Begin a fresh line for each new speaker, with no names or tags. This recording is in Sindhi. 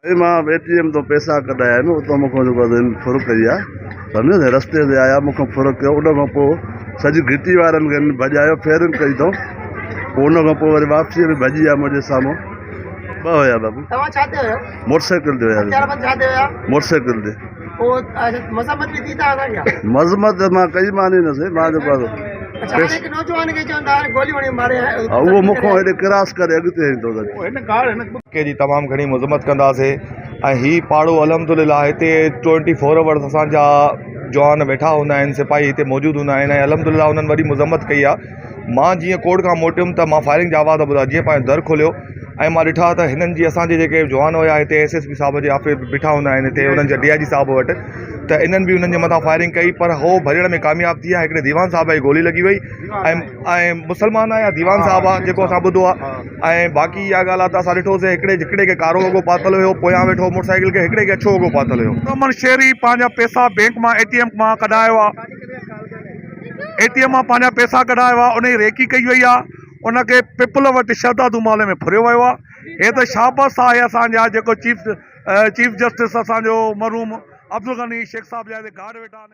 سائين مان اي ٽي ايم تان پئسا ڪڍايا آهن اتان مون کان جيڪو آهي ڦر ڪئي آهي سمجهيو سائين رستي تي آيا مون کان ڦر ڪيو ان کان پوء سڄي گهٽي وارن کي ڀڄايو فيرنگ ڪئي اٿئون پوء ان کان پوء وري واپسيء ۾ ڀڄي ويا منهنجي سامهون ٻه هيا بابو
توهان ڇا تي هيو؟
موٽر سائيڪل تي هيا
هٿيار بند ڇا تي هيا؟
موٽر سائيڪل تي.
پوء مذمت به ٿي توهان سان ڇا؟
مذمت مان ڪئي مان نه سائين مان جيڪو آهي
اڇا هاڻي هڪ نوجوان کي چون ٿا گوليون هڻي ماري
اهو مون کان هيڏي ڪراس ڪري اڳتي ايندو ته
ڪي جي تمام گهڻي مذمت ڪنداسي ۽ هي پاڙو الحمدلله هتي ٽوئنٽي فور آورس اسان جا جوان ويٺا هوندا آهن سپاهي هتي موجود هوندا آهن ۽ الحمدلله انهن وڏي مذمت ڪئي آهي مان جيئن ڪورٽ کان موٽيم ته مان فائرنگ جا آواز ٻڌا جيئن پنهنجو در کوليو ۽ مان ڏٺا ته هنن جي اسان جي جيڪي جوان هيا هتي ايس ايس پي صاحب جي آفيس بيٺا هوندا آهن هتي انهن جا ڊي I جي صاحب وٽ ته انهن به انهن جي مٿان فائرنگ ڪئي پر هو ڀڄڻ ۾ ڪامياب ٿي ويا هڪڙي ديوان صاحب کي گولي لڳي وئي ۽ ۽ مسلمان آهي يا ديوان صاحب آهي جيڪو اسان ٻڌو آهي ۽ باقي اها ڳالهه آهي ته اسان ڏٺوسين هڪڙي هڪڙي کي ڪارو وڳو پاتل هيو پويان ويٺو موٽر سائيڪل کي هڪڙي کي اڇو وڳو پاتل هيو.
محمد شيري پنهنجا پئسا بينڪ مان اي ٽي ايم مان ڪڍايو آ اي ٽي ايم مان پنهنجا پئسا ڪڍايو آ ان جي ريڪي ڪئي وئي آ ان کي پپل وٽ شهدادو محلي ۾ ڦريو ويو آ هي ته شابس آهي اسان جا جيڪو چيف چيف جسٽس اسان جو مرحوم عبدالغني شيخ صاحب جا هتي گارڊ ويٺا آهن.